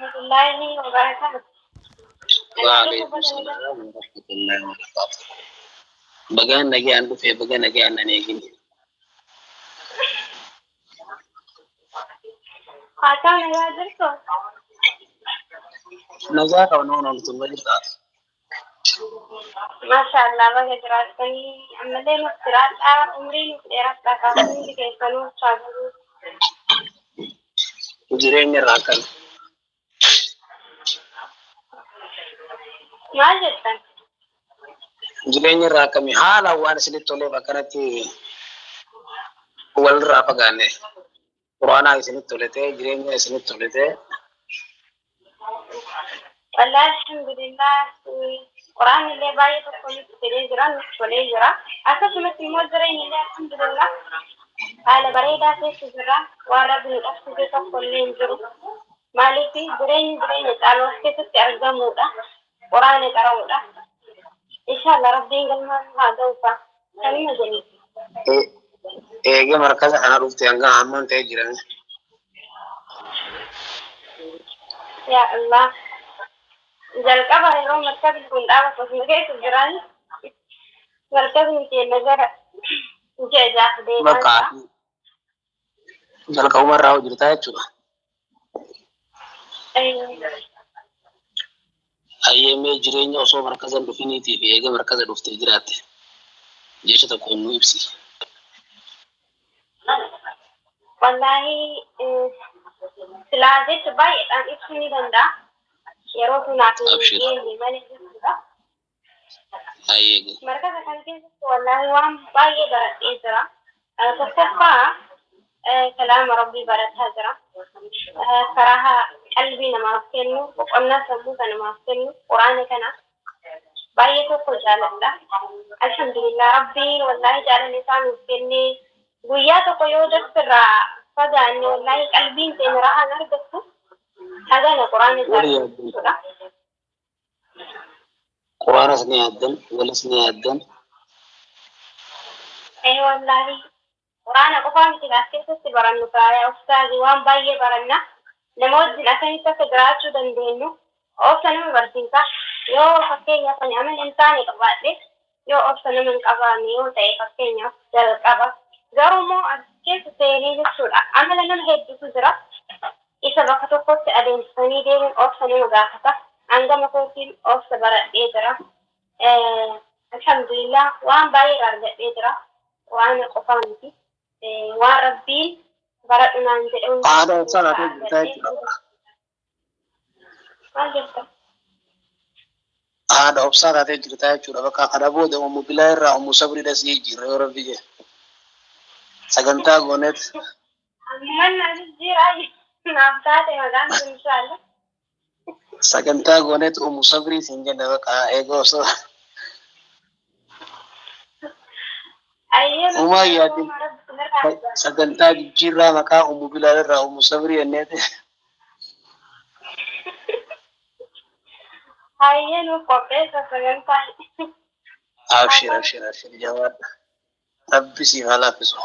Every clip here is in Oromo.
Warahmatullahi wabarakatuh. Waalaikum salaam warahmatullahi wabarakatuh. Bagaan nagaan dhufee, baga nagaan nan eegine. Akkam, nagaa jirtu? Nagaa qaba, nama ooltu jirta. Maasha Allah, baga jiraattanii, ammallee nuuf jiraadhaa, umrii nuuf dheeradhaa, kaasanii hundi keessanuu chaaguruu. Jireenya irraa akkami? Maal jettan? Jireenya irraa akkami? Haala waan isinitti toleef akkanatti walirraa fagaanne. Quraanaa isinitti tolete, jireenya isinitti tolete. Wallahi alhamdulillah, quraanni illee baay'ee tokko nutti tolee jira, nutti tolee jira. Akkasumas immoo jireenyi illee alhamdulillah haala bareedaa keessa jira. Waan Rabbi nu dhabsiise tokko illee hin jiru. Maaliif, jireenyi jireenya caalu as keessatti argamuudha. Quraana qara'uudha. Inshallah Rabbiin galmaan nu haa ga'u fa'a. Kanuma jenna. Eegee markaza kana dhufte hanga hammaan ta'e jiran. Yaa Allah. Jalqaba yeroo markazni kun dhaabatu osuma keessa jiran, markazni keenya gara ji'a 6 deemaa Bakka jira. jalqabuma irraa hojjetaa jechuudha. Ayyeemee, jireenya osoo markaza hin dhufiniitii fi eega markaza dhuftee jiraatte jecha tokkoon nu ibsi. Wallaahi silaa jecha baay'eedhaan ibsuu ni danda'a. Yeroo tunaaf hin Abshir. geenye malee jechuudha. Ayyeege. Markaza kana keessatti wallaahi waan baay'ee baradhee jira. Tokkoffaa, kalaama Rabbii barataa jira. Karaa qalbii namaaf kennu, boqonnaa sammuu kan namaaf kennu, quraana kana baay'ee tokko jaaladha. Alhamdulillah, Rabbiin wallaahi jaalala isaa nuuf kennee, guyyaa tokko yoo darsirraa fagaanne wallaahi qalbiin keenya rahaan argattu, hagana quraana Wali jaalladha yaaddan. jechuudha. Quraanas ni yaaddan, walis ni yaaddan. Ee wallaahi, quraana qofaa miti as keessatti barannu, yaa ustaazi, waan baay'ee baranna. Nama wajjin akkamitti akka jiraachuu dandeenyu obsa nama barsiisa. Yoo fakkeenyaaf ani amala hin taane qabaadhe, yoo obsa nama hin qabaanne yoo ta'e fakkeenyaaf jalqaba. Garuu immoo as keessa seenee jechuudha, amala nama hedduutu jira. Isa bakka tokkotti adeemsisanii deemuun obsa nama gaafata. Hangama kootiin obsa baradhee jira. Alhamdulillah, waan baay'ee irraa argadhee jira. Quraana qofaa miti. Waan Rabbiin baradhu naan jedhe hunda Haadha obsaa irraa taatee jirtaa argadhee. jechuudha. Maal jettan? Haadha obsaa taatee jirtaa jechuudha. Bakka kana booda Ummu Bilaa irraa Ummu Sabriidha si jijjiirra yoo Rabbi jedhe. Sagantaa gooneet. Amman na jijjiiraa, naaf taate maqaan kun inshallah. Sagantaa gooneet Ummu Sabrii siin jenna bakka eegoo osoo. Ayyee. Uumaa yaadin. Rabbi sinirraa haa. Sagantaa jijjiirraa maqaa Ummu Bilaal irraa Ummu Sabrii jenneeti. Ayyee, nuuf qopheessa sagantaa. Abshir, abshir, abshir, jabaadha. Rabbi siif haa laaffisu.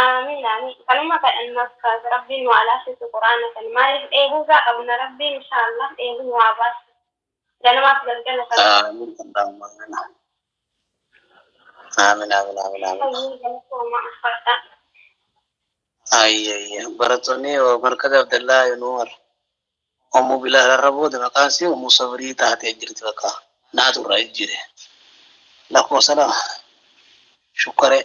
Amiin, amiin. Kanuma kadhannaaf kaase, Rabbiin nu haa laaffisu quraana kana. Maaliif, dheebuu isaa qabna, Rabbiin inshallah dheebuu nu haa baasu. Ganamaaf galgala kana. Amiin, Allahumma amiin. Amiin, amiin, amiin, amiin. Ayyee, galatooma, uffadha. Ayyi ayyi, barattoonni markaza Abdallaa ibn Umar, Ummu Bilaal irra booda maqaan isii Ummu Sabrii taatee jirti, bakka naatu irraa jijjiire. Lakkoofsa 2 shukkaree.